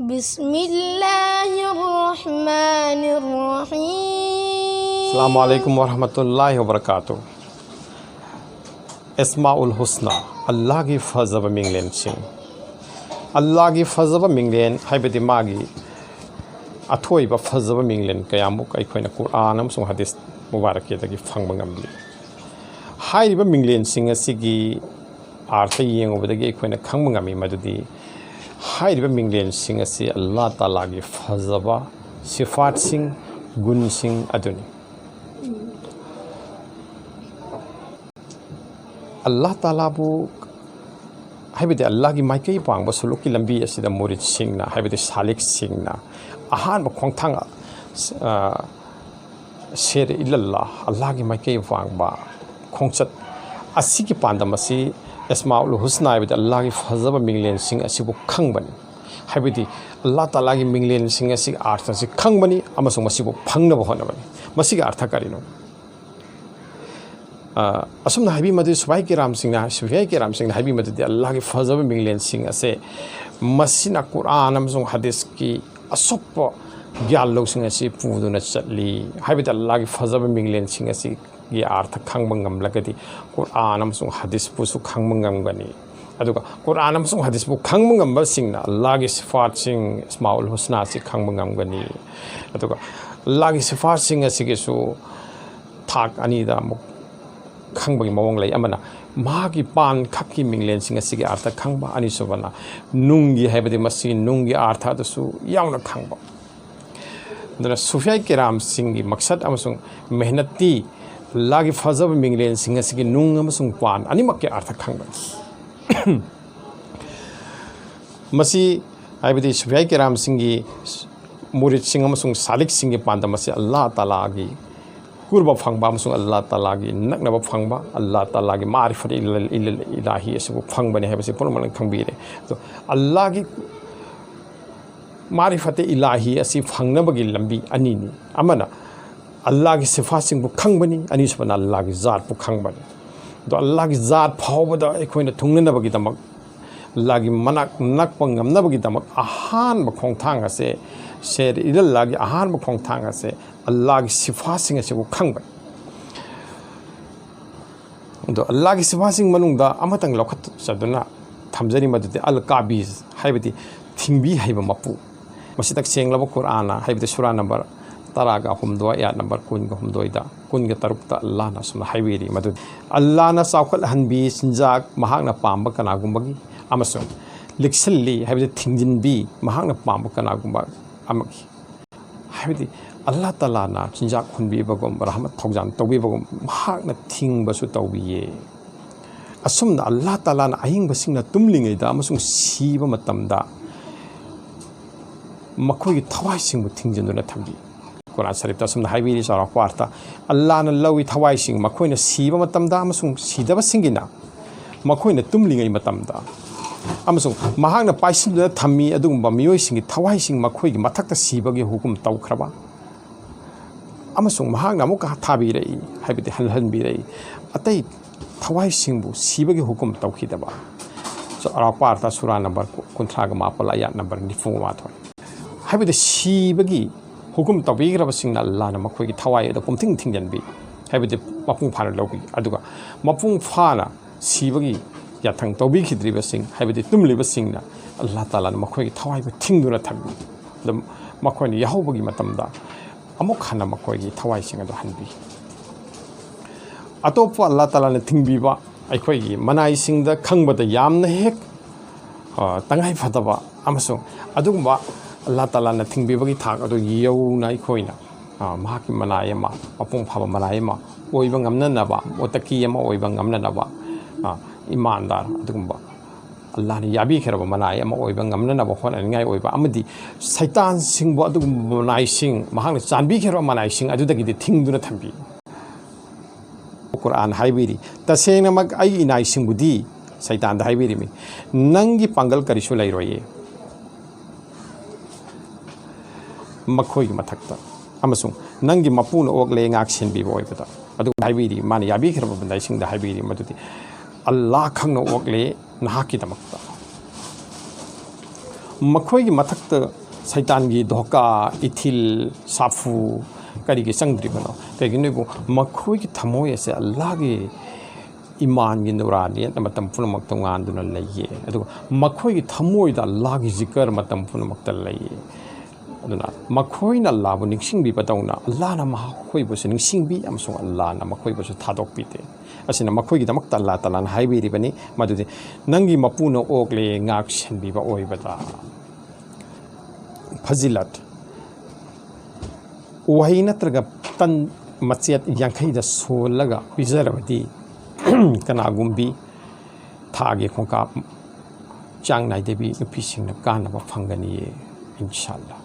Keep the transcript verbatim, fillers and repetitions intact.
بسم الله الرحمن الرحيم. ꯑꯁꯂꯥꯃꯨ ꯑꯂꯥꯏꯀꯨꯝ ꯋꯔꯍꯃꯇꯨꯜꯂꯥꯍꯤ ꯋꯕꯔꯀꯥꯇꯨ꯫ ꯑꯦꯁꯃꯥꯎꯜ ꯍꯨꯁꯅꯥ, ꯑꯜꯂꯥꯍꯒꯤ ꯐꯖꯕ ꯃꯤꯡꯂꯦꯟꯁꯤꯡ꯫ ꯑꯜꯂꯥꯍꯒꯤ ꯐꯖꯕ ꯃꯤꯡꯂꯦꯟ ꯍꯥꯏꯕꯗꯤ ꯃꯥꯒꯤ ꯑꯊꯣꯏꯕ ꯐꯖꯕ ꯃꯤꯡꯂꯦꯟ ꯀꯌꯥꯃꯨꯛ ꯑꯩꯈꯣꯏꯅ ꯀꯨꯔꯑꯥꯟ ꯑꯃꯁꯨꯡ ꯍꯗꯤꯁ ꯃꯨꯕꯥꯔꯛꯀꯤꯗꯒꯤ ꯐꯪꯕ ꯉꯝꯂꯤ꯫ ꯍꯥꯏꯔꯤꯕ ꯃꯤꯡꯂꯦꯟꯁꯤꯡ ꯑꯁꯤꯒꯤ ꯑꯥꯔꯊ ꯌꯦꯡꯉꯨꯕꯗꯒꯤ ꯑꯩꯈꯣꯏꯅ ꯈꯪꯕ ꯉꯝꯃꯤ ꯃꯗꯨꯗꯤ ꯍꯥꯏꯔꯤꯕ ꯃꯤꯡꯂꯦꯟꯁꯤꯡ ꯑꯁꯤ ꯑꯜꯂꯥꯍ ꯇꯥꯂꯥꯒꯤ ꯐꯖꯕ ꯁꯤꯐꯥꯠꯁꯤꯡ, ꯒꯨꯟꯁꯤꯡ ꯑꯗꯨꯅꯤ꯫ ꯑꯜꯂꯥꯍ ꯇꯥꯂꯥꯕꯨ, ꯍꯥꯏꯕꯗꯤ ꯑꯜꯂꯥꯍꯒꯤ ꯃꯥꯏꯀꯩ ꯄꯥꯡꯕ ꯁꯨꯂꯨꯛꯀꯤ ꯂꯝꯕꯤ ꯑꯁꯤꯗ ꯃꯨꯔꯤꯠꯁꯤꯡꯅ, ꯍꯥꯏꯕꯗꯤ ꯁꯥꯂꯤꯛꯁꯤꯡꯅ ꯑꯍꯥꯟꯕ ꯈꯣꯡꯊꯥꯡ, ꯑ, ꯁꯦꯔ ꯏꯂꯜꯂꯥ, ꯑꯜꯂꯥꯍꯒꯤ ꯃꯥꯏꯀꯩ ꯄꯥꯡꯕ ꯈꯣꯡꯆꯠ ꯑꯁꯤꯒꯤ ꯄꯥꯟꯗꯝ ꯑꯁꯤ ꯑꯦꯁꯃꯥꯎꯜ ꯍꯨꯁꯅꯥ ꯍꯥꯏꯕꯗꯤ ꯑꯜꯂꯥꯍꯒꯤ ꯐꯖꯕ ꯃꯤꯡꯂꯦꯟꯁꯤꯡ ꯑꯁꯤꯕꯨ ꯈꯪꯕꯅꯤ꯫ ꯍꯥꯏꯕꯗꯤ ꯑꯜꯂꯥꯍ ꯇꯥꯂꯥꯒꯤ ꯃꯤꯡꯂꯦꯟꯁꯤꯡ ꯑꯁꯤꯒꯤ ꯑꯥꯔꯊ ꯑꯁꯤ ꯈꯪꯕꯅꯤ ꯑꯃꯁꯨꯡ ꯃꯁꯤꯕꯨ ꯐꯪꯅꯕ ꯍꯣꯠꯅꯕꯅꯤ꯫ ꯃꯁꯤꯒꯤ ꯑꯥꯔꯊ ꯀꯔꯤꯅꯣ? ꯑ, ꯑꯁꯨꯝꯅ ꯍꯥꯏꯕꯤ ꯃꯗꯨꯗꯤ ꯁꯨꯐꯤꯌꯥ ꯀꯤꯔꯥꯝꯁꯤꯡꯅ, ꯁꯨꯐꯤꯌꯥ ꯀꯤꯔꯥꯝꯁꯤꯡꯅ ꯍꯥꯏꯕꯤ ꯃꯗꯨꯗꯤ ꯑꯜꯂꯥꯍꯒꯤ ꯐꯖꯕ ꯃꯤꯡꯂꯦꯟꯁꯤꯡ ꯑꯁꯦ ꯃꯁꯤꯅ ꯀꯨꯔꯑꯥꯟ ꯑꯃꯁꯨꯡ ꯍꯗꯤꯁꯀꯤ ꯑꯁꯣꯛꯄ ꯒ꯭ꯌꯥꯟ ꯂꯧꯁꯤꯡ ꯑꯁꯤ ꯄꯨꯗꯨꯅ ꯆꯠꯂꯤ꯫ ꯍꯥꯏꯕꯗꯤ ꯑꯜꯂꯥꯍꯒꯤ ꯐꯖꯕ ꯃꯤꯡꯂꯦꯟꯁꯤꯡ ꯑꯁꯤꯒꯤ ꯑꯥꯔꯊ ꯈꯪꯕ ꯉꯝꯂꯒꯗꯤ ꯀꯨꯔꯑꯥꯟ ꯑꯃꯁꯨꯡ ꯍꯗꯤꯁꯄꯨꯁꯨ ꯈꯪꯕ ꯉꯝꯒꯅꯤ꯫ ꯑꯗꯨꯒ ꯀꯨꯔꯑꯥꯟ ꯑꯃꯁꯨꯡ ꯍꯗꯤꯁꯄꯨ ꯈꯪꯕ ꯉꯝꯕꯁꯤꯡꯅ ꯑꯜꯂꯥꯍꯒꯤ ꯁꯤꯐꯥꯠꯁꯤꯡ, ꯑꯁꯃꯥꯎꯜ ꯍꯨꯁꯅꯥ ꯑꯁꯤ ꯈꯪꯕ ꯉꯝꯒꯅꯤ꯫ ꯑꯗꯨꯒ ꯑꯜꯂꯥꯍꯒꯤ ꯁꯤꯐꯥꯠꯁꯤꯡ ꯑꯁꯤꯒꯤꯁꯨ ꯊꯥꯛ ꯑꯅꯤꯗ ꯑꯃꯨꯛ ꯈꯪꯕꯒꯤ ꯃꯑꯣꯡ ꯂꯩ꯫ ꯑꯃꯅ ꯃꯍꯥꯛꯀꯤ ꯄꯥꯟꯈꯛꯀꯤ ꯃꯤꯡꯂꯦꯟꯁꯤꯡ ꯑꯁꯤꯒꯤ ꯑꯥꯔꯊ ꯈꯪꯕ, ꯑꯅꯤꯁꯨꯕꯅ ꯅꯨꯡꯒꯤ, ꯍꯥꯏꯕꯗꯤ ꯃꯁꯤꯒꯤ ꯅꯨꯡꯒꯤ ꯑꯥꯔꯊ ꯑꯗꯨꯁꯨ ꯌꯥꯎꯅ ꯈꯪꯕ꯫ ꯑꯗꯨꯅ ꯁꯨꯐꯤꯌꯥ ꯀꯤꯔꯥꯝꯁꯤꯡꯒꯤ ꯃꯛꯁꯠ ꯑꯃꯁꯨꯡ ꯃꯦꯍꯅꯠꯇꯤ ꯑꯜꯂꯥꯍꯒꯤ ꯐꯖꯕ ꯃꯤꯡꯂꯦꯟꯁꯤꯡ ꯑꯁꯤꯒꯤ ꯅꯨꯡ ꯑꯃꯁꯨꯡ ꯄꯥꯟ ꯑꯅꯤꯃꯛꯀꯤ ꯑꯥꯔꯊ ꯈꯪꯕꯅꯤ꯫ ꯃꯁꯤ, ꯍꯥꯏꯕꯗꯤ ꯁꯨꯐꯤꯌꯥ ꯀꯤꯔꯥꯝꯁꯤꯡꯒꯤ ꯃꯨꯔꯤꯠꯁꯤꯡ ꯑꯃꯁꯨꯡ ꯁꯥꯂꯤꯛꯁꯤꯡꯒꯤ ꯄꯥꯟꯗꯝ ꯑꯁꯤ ꯑꯜꯂꯥꯍ ꯇꯥꯂꯥꯒꯤ ꯀꯨꯔꯕ ꯐꯪꯕ ꯑꯃꯁꯨꯡ ꯑꯜꯂꯥꯍ ꯇꯥꯂꯥꯒꯤ ꯅꯛꯅꯕ ꯐꯪꯕ, ꯑꯜꯂꯥꯍ ꯇꯥꯂꯥꯒꯤ ꯃꯥꯔꯤꯐꯠ ꯏꯂ-, ꯏꯂ-, ꯏꯂꯥꯍꯤ ꯑꯁꯤꯕꯨ ꯐꯪꯕꯅꯤ ꯍꯥꯏꯕꯁꯤ ꯄꯨꯝꯅꯃꯛꯅ ꯈꯪꯕꯤꯔꯦ꯫ ꯑꯗꯣ ꯑꯜꯂꯥꯍꯒꯤ ꯃꯥꯔꯤꯐꯠ ꯏꯂꯥꯍꯤ ꯑꯁꯤ ꯐꯪꯅꯕꯒꯤ ꯂꯝꯕꯤ ꯑꯅꯤꯅꯤ꯫ ꯑꯃꯅ ꯑꯜꯂꯥꯍꯒꯤ ꯁꯤꯐꯥꯠꯁꯤꯡꯕꯨ ꯈꯪꯕꯅꯤ, ꯑꯅꯤꯁꯨꯕꯅ ꯑꯜꯂꯥꯍꯒꯤ ꯖꯥꯠꯄꯨ ꯈꯪꯕꯅꯤ꯫ ꯑꯗꯣ ꯑꯜꯂꯥꯍꯒꯤ ꯖꯥꯠ ꯐꯥꯎꯕꯗ ꯑꯩꯈꯣꯏꯅ ꯊꯨꯡꯅꯅꯕꯒꯤꯗꯃꯛ ꯑꯜꯂꯥꯒꯤ ꯃꯅꯥꯛ ꯅꯛꯄ ꯉꯝꯅꯕꯒꯤꯗꯃꯛ ꯑꯍꯥꯟꯕ ꯈꯣꯡꯊꯥꯡ ꯑꯁꯦ, ꯁꯦꯔ ꯏꯂꯜꯂꯥꯒꯤ ꯑꯍꯥꯟꯕ ꯈꯣꯡꯊꯥꯡ ꯑꯁꯦ ꯑꯜꯂꯥꯒꯤ ꯁꯤꯐꯥꯁꯤꯡ ꯑꯁꯤꯕꯨ ꯈꯪꯕ꯫ ꯑꯗꯣ ꯑꯜꯂꯥꯒꯤ ꯁꯤꯐꯥꯁꯤꯡ ꯃꯅꯨꯡꯗ ꯑꯃꯇꯪ ꯂꯧꯈꯠꯆꯗꯨꯅ ꯊꯝꯖꯔꯤ, ꯃꯗꯨꯗꯤ ꯑꯜ ꯀꯥꯕꯤꯖ, ꯍꯥꯏꯕꯗꯤ ꯊꯤꯡꯕꯤ ꯍꯩꯕ ꯃꯄꯨ꯫ ꯃꯁꯤ ꯇꯁꯦꯡꯂꯕ ꯀꯨꯔꯥꯟꯅ, ꯍꯥꯏꯕꯗꯤ ꯁꯨꯔꯥ ꯅꯝꯕꯔ ꯇꯔꯥꯒ ꯍꯨꯝꯗꯣꯏ, ꯑꯌꯥꯠ ꯅꯝꯕꯔ ꯀꯨꯟꯒ ꯍꯨꯝꯗꯣꯏꯗ, ꯀꯨꯟꯒ ꯇꯔꯨꯛꯇ ꯑꯜꯂꯥꯅ ꯑꯁꯨꯝꯅ ꯍꯥꯏꯕꯤꯔꯤ, ꯃꯗꯨꯗꯤ ꯑꯜꯂꯥꯅ ꯆꯥꯎꯈꯠꯍꯟꯕꯤ ꯆꯤꯟꯖꯥꯛ ꯃꯍꯥꯛꯅ ꯄꯥꯝꯕ ꯀꯅꯥꯒꯨꯝꯕꯒꯤ, ꯑꯃꯁꯨꯡ ꯂꯤꯛꯁꯤꯜꯂꯤ, ꯍꯥꯏꯕꯗꯤ ꯊꯤꯡꯖꯤꯟꯕꯤ ꯃꯍꯥꯛꯅ ꯄꯥꯝꯕ ꯀꯅꯥꯒꯨꯝꯕ ꯑꯃꯒꯤ꯫ ꯍꯥꯏꯕꯗꯤ ꯑꯜꯂꯥ ꯇꯥꯂꯥꯅ ꯆꯤꯟꯖꯥꯛ ꯍꯨꯟꯕꯤꯕꯒꯨꯝ, ꯔꯍꯃꯠ ꯊꯧꯖꯥꯟ ꯇꯧꯕꯤꯕꯒꯨꯝ, ꯃꯍꯥꯛꯅ ꯊꯤꯡꯕꯁꯨ ꯇꯧꯕꯤꯌꯦ꯫ ꯑꯁꯨꯝꯅ ꯑꯜꯂꯥ ꯇꯥꯂꯥꯅ ꯑꯍꯤꯡꯕꯁꯤꯡꯅ ꯇꯨꯝꯂꯤꯉꯩꯗ ꯑꯃꯁꯨꯡ ꯁꯤꯕ ꯃꯇꯝꯗ ꯃꯈꯣꯏꯒꯤ ꯊꯋꯥꯏꯁꯤꯡꯕꯨ ꯊꯤꯡꯖꯤꯟꯗꯨꯅ ꯊꯝꯕꯤ꯫ ꯀꯨꯔꯥꯟ ꯁꯔꯤꯐꯇ ꯑꯁꯨꯝꯅ ꯍꯥꯏꯕꯤꯔꯤ, ꯆꯥꯎꯔꯥꯛꯄ ꯑꯥꯔꯊ, "ꯑꯜꯂꯥꯅ ꯂꯧꯏ ꯊꯋꯥꯏꯁꯤꯡ, ꯃꯈꯣꯏꯅ ꯁꯤꯕ ꯃꯇꯝꯗ ꯑꯃꯁꯨꯡ ꯁꯤꯗꯕꯁꯤꯡꯒꯤꯅ ꯃꯈꯣꯏꯅ ꯇꯨꯝꯂꯤꯉꯩ ꯃꯇꯝꯗ, ꯑꯃꯁꯨꯡ ꯃꯍꯥꯛꯅ ꯄꯥꯏꯁꯤꯟꯗꯨꯅ ꯊꯝꯃꯤ ꯑꯗꯨꯒꯨꯝꯕ ꯃꯤꯑꯣꯏꯁꯤꯡꯒꯤ ꯊꯋꯥꯏꯁꯤꯡ ꯃꯈꯣꯏꯒꯤ ꯃꯊꯛꯇ ꯁꯤꯕꯒꯤ ꯍꯨꯀꯨꯝ ꯇꯧꯈ꯭ꯔꯕ, ꯑꯃꯁꯨꯡ ꯃꯍꯥꯛꯅ ꯑꯃꯨꯛꯀ ꯊꯥꯕꯤꯔꯛꯏ", ꯍꯥꯏꯕꯗꯤ ꯍꯜꯍꯟꯕꯤꯔꯛꯏ, ꯑꯇꯩ ꯊꯋꯥꯏꯁꯤꯡꯕꯨ ꯁꯤꯕꯒꯤ ꯍꯨꯀꯨꯝ ꯇꯧꯈꯤꯗꯕ꯫ ꯆꯥꯎꯔꯥꯛꯄ ꯑꯥꯔꯊ, ꯁꯨꯔꯥ ꯅꯝꯕꯔ ꯀꯨꯟꯊ꯭ꯔꯥꯒ ꯃꯥꯄꯜ, ꯑꯌꯥꯠ ꯅꯝꯕꯔ ꯅꯤꯐꯨ ꯃꯥꯊꯣꯏ꯫ ꯍꯥꯏꯕꯗꯤ ꯁꯤꯕꯒꯤ ꯍꯨꯀꯨꯝ ꯇꯧꯕꯤꯈ꯭ꯔꯕꯁꯤꯡꯅ ꯑꯜꯂꯥꯅ ꯃꯈꯣꯏꯒꯤ ꯊꯋꯥꯏ ꯑꯗꯨ ꯄꯨꯝꯊꯤꯡ ꯊꯤꯡꯖꯤꯟꯕꯤ, ꯍꯥꯏꯕꯗꯤ ꯃꯄꯨꯡ ꯐꯥꯅ ꯂꯧꯕꯤ꯫ ꯑꯗꯨꯒ ꯃꯄꯨꯡ ꯐꯥꯅ ꯁꯤꯕꯒꯤ ꯌꯥꯊꯪ ꯇꯧꯕꯤꯈꯤꯗ꯭ꯔꯤꯕꯁꯤꯡ, ꯍꯥꯏꯕꯗꯤ ꯇꯨꯝꯂꯤꯕꯁꯤꯡꯅ, ꯑꯜꯂꯥ ꯇꯥꯂꯥꯅ ꯃꯈꯣꯏꯒꯤ ꯊꯋꯥꯏꯕꯨ ꯊꯤꯡꯗꯨꯅ ꯊꯝꯕꯤ꯫ ꯑꯗꯨꯝ ꯃꯈꯣꯏꯅ ꯌꯥꯍꯧꯕꯒꯤ ꯃꯇꯝꯗ ꯑꯃꯨꯛ ꯍꯟꯅ ꯃꯈꯣꯏꯒꯤ ꯊꯋꯥꯏꯁꯤꯡ ꯑꯗꯨ ꯍꯟꯕꯤ꯫ ꯑꯇꯣꯞꯄ ꯑꯜꯂꯥ ꯇꯥꯂꯥꯅ ꯊꯤꯡꯕꯤꯕ ꯑꯩꯈꯣꯏꯒꯤ ꯃꯅꯥꯏꯁꯤꯡꯗ ꯈꯪꯕꯗ ꯌꯥꯝꯅ ꯍꯦꯛ, ꯑ, ꯇꯉꯥꯏ ꯐꯗꯕ ꯑꯃꯁꯨꯡ ꯑꯗꯨꯒꯨꯝꯕ ꯑꯜꯂꯥ ꯇꯥꯂꯥꯅ ꯊꯤꯡꯕꯤꯕꯒꯤ ꯊꯥꯛ ꯑꯗꯨ ꯌꯧꯅ ꯑꯩꯈꯣꯏꯅ, ꯑ, ꯃꯍꯥꯛꯀꯤ ꯃꯅꯥꯏ ꯑꯃ, ꯃꯄꯨꯡ ꯐꯥꯕ ꯃꯅꯥꯏ ꯑꯃ ꯑꯣꯏꯕ ꯉꯝꯅꯅꯕ, ꯃꯨꯠꯇꯀꯤ ꯑꯃ ꯑꯣꯏꯕ ꯉꯝꯅꯅꯕ, ꯑ, ꯏꯃꯥꯟꯗꯥꯔ, ꯑꯗꯨꯒꯨꯝꯕ ꯑꯜꯂꯥꯅ ꯌꯥꯕꯤꯈ꯭ꯔꯕ ꯃꯅꯥꯏ ꯑꯃ ꯑꯣꯏꯕ ꯉꯝꯅꯅꯕ ꯍꯣꯠꯅꯅꯤꯡꯉꯥꯏ ꯑꯣꯏꯕ ꯑꯃꯗꯤ ꯁꯩꯇꯥꯟꯁꯤꯡꯕꯨ ꯑꯗꯨꯒꯨꯝꯕ ꯃꯅꯥꯏꯁꯤꯡ, ꯃꯍꯥꯛꯅ ꯆꯥꯟꯕꯤꯈ꯭ꯔꯕ ꯃꯅꯥꯏꯁꯤꯡ ꯑꯗꯨꯗꯒꯤꯗꯤ ꯊꯤꯡꯗꯨꯅ ꯊꯝꯕꯤ꯫ ꯀꯨꯔꯥꯟ ꯍꯥꯏꯕꯤꯔꯤ, "ꯇꯁꯦꯡꯅꯃꯛ ꯑꯩꯒꯤ ꯏꯅꯥꯏꯁꯤꯡꯕꯨꯗꯤ", ꯁꯩꯇꯥꯟꯗ ꯍꯥꯏꯕꯤꯔꯤꯃꯤ, "ꯅꯪꯒꯤ ꯄꯥꯡꯒꯜ ꯀꯔꯤꯁꯨ ꯂꯩꯔꯣꯏꯌꯦ ꯃꯈꯣꯏꯒꯤ ꯃꯊꯛꯇ, ꯑꯃꯁꯨꯡ ꯅꯪꯒꯤ ꯃꯄꯨꯅ ꯑꯣꯛꯂꯦ ꯉꯥꯛ ꯁꯦꯟꯕꯤꯕ ꯑꯣꯏꯕꯗ"꯫ ꯑꯗꯨꯒ ꯍꯥꯏꯕꯤꯔꯤ, ꯃꯥꯅ ꯌꯥꯕꯤꯈ꯭ꯔꯕ ꯕꯟꯗꯥꯏꯁꯤꯡꯗ ꯍꯥꯏꯕꯤꯔꯤ, ꯃꯗꯨꯗꯤ ꯑꯜꯂꯥ ꯈꯛꯅ ꯑꯣꯛꯂꯦ ꯅꯍꯥꯛꯀꯤꯗꯃꯛꯇ꯫ ꯃꯈꯣꯏꯒꯤ ꯃꯊꯛꯇ ꯁꯩꯇꯥꯟꯒꯤ ꯙꯣꯀꯥ, ꯏꯊꯤꯜ, ꯁꯥꯐꯨ ꯀꯔꯤꯒꯤ ꯆꯪꯗ꯭ꯔꯤꯕꯅꯣ? ꯀꯩꯒꯤꯅꯣ ꯍꯥꯏꯕꯨ ꯃꯈꯣꯏꯒꯤ ꯊꯃꯣꯏ ꯑꯁꯦ ꯑꯜꯂꯥꯍꯒꯤ ꯏꯃꯥꯟꯒꯤ ꯅꯨꯔꯥꯅꯤꯌꯠꯅ ꯃꯇꯝ ꯄꯨꯝꯅꯃꯛꯇ ꯉꯥꯟꯗꯨꯅ ꯂꯩꯌꯦ꯫ ꯑꯗꯨꯒ ꯃꯈꯣꯏꯒꯤ ꯊꯃꯣꯏꯗ ꯑꯜꯂꯥꯍꯒꯤ ꯖꯤꯀꯔ ꯃꯇꯝ ꯄꯨꯝꯅꯃꯛꯇ ꯂꯩꯌꯦ꯫ ꯑꯗꯨꯅ ꯃꯈꯣꯏꯅ ꯑꯜꯂꯥꯍꯕꯨ ꯅꯤꯡꯁꯤꯡꯕꯤꯕꯗꯧꯅ ꯑꯜꯂꯥꯍꯅ ꯃꯈꯣꯏꯕꯨꯁꯨ ꯅꯤꯡꯁꯤꯡꯕꯤ ꯑꯃꯁꯨꯡ ꯑꯜꯂꯥꯍꯅ ꯃꯈꯣꯏꯕꯨꯁꯨ ꯊꯥꯗꯣꯛꯄꯤꯗꯦ꯫ ꯑꯁꯤꯅ ꯃꯈꯣꯏꯒꯤꯗꯃꯛꯇ ꯑꯜꯂꯥꯍ ꯇꯥꯂꯥꯅ ꯍꯥꯏꯕꯤꯔꯤꯕꯅꯤ, ꯃꯗꯨꯗꯤ ꯅꯪꯒꯤ ꯃꯄꯨꯅ ꯑꯣꯛꯂꯦ ꯉꯥꯛ ꯁꯦꯟꯕꯤꯕ ꯑꯣꯏꯕꯗ꯫ ꯐꯖꯤꯂꯠ꯫ ꯎꯍꯩ ꯅꯠꯇ꯭ꯔꯒ ꯇꯟ ꯃꯆꯦꯠ ꯌꯥꯡꯈꯩꯗ ꯁꯣꯜꯂꯒ ꯄꯤꯖꯔꯕꯗꯤ ꯀꯅꯥꯒꯨꯝꯕꯤ ꯊꯥꯒꯤ ꯈꯣꯡꯀꯥꯞ ꯆꯥꯡ ꯅꯥꯏꯗꯕꯤ ꯅꯨꯄꯤꯁꯤꯡꯅ ꯀꯥꯟꯅꯕ ꯐꯪꯒꯅꯤꯌꯦ, ꯏꯟꯁꯥ ꯑꯜꯂꯥ꯫